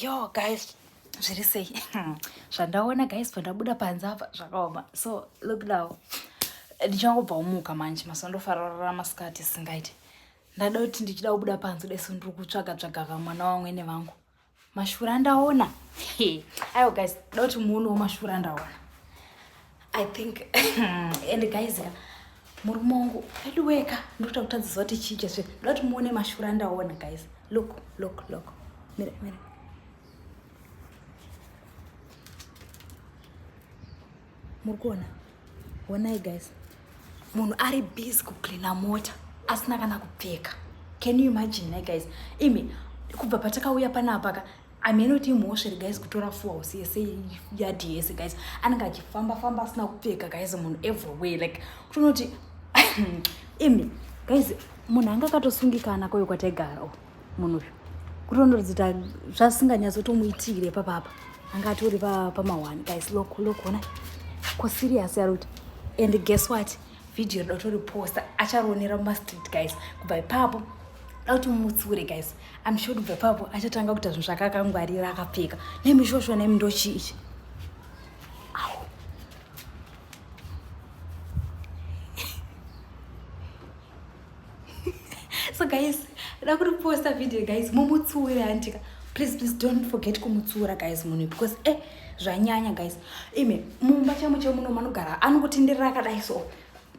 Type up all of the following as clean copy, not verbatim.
Yo guys, zviri sei zvandaona guys pandabuda panze apa zvakaoma. So look now, ndichangobva umuka manje masondofararara masikati singaiti. Ndada kuti ndichida kubuda panze dai ndiri kutsvaga tsvaga kamwana wamwene vangu. Mashura andaona. Aiwa guys, da kuti muonewo mashura andaona. I think and guys murume wangu veduweka ndokuta kutadzisa kuti chii chezve ndoda kuti muone mashura andaona guys. Look, look, look. Mira, mira. Muri kuona? Honai guys. Munhu ari busy kucleana mota asina kana kupfeka. Can you imagine nai guys? Imi kubva patakauya panapa ka hameno kuti imhosva here guys kutora full house yese yadhi yese guys. Anenge achifamba famba asina kupfeka guys munhu everywhere like kutonoti imi guys munhu anga akatosungikana koyo kwataigara oh, munhu uyu kutonodzita zvasinganyatsotomuitire papapa anga atori pamahwani guys. Look, look, ona ko serious yaruti. And guess what, video rida kutoriposta acharionera mumastreet guys. Kubva ipapo da kuti mumutsiure guys. I'm sure kubva ipapo achatanga kuita zvinhu zvakakangwarira akapfeka nemishosho nemi ndochii ichi. Au. So guys, da kuriposta video guys, mumutsiure handika. Please, please don't forget kumutsiura guys munhu because zvanyanya guys. Ime mumba chamo chemuno manogara anongotenderera akadai so.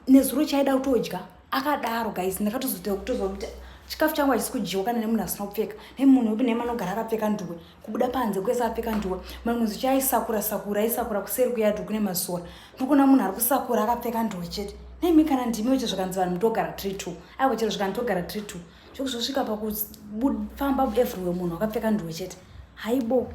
Nezuro chaida kutodya akadaro guys, ndakatozoita kutozwa kuti chikafu changu hachisi kudyiwa kana nemunhu asina kupfeka. Nemunhu wepi nemi anogara akapfeka nduwe, kubuda panze kwese apfeka nduwe. Mamwe zuva chaisakura sakura aisakura kuseri kuyadhi kune masora. Ndikuona munhu ari kusakura akapfeka nduwe chete. Nemi kana ndimi weche zvakanzi vanhu mutogara 3 2. Aiwa chero zvikanzi togara 3 2. Zvokuzosvika pakufamba everywhere munhu akapfeka nduwe chete. Haibo.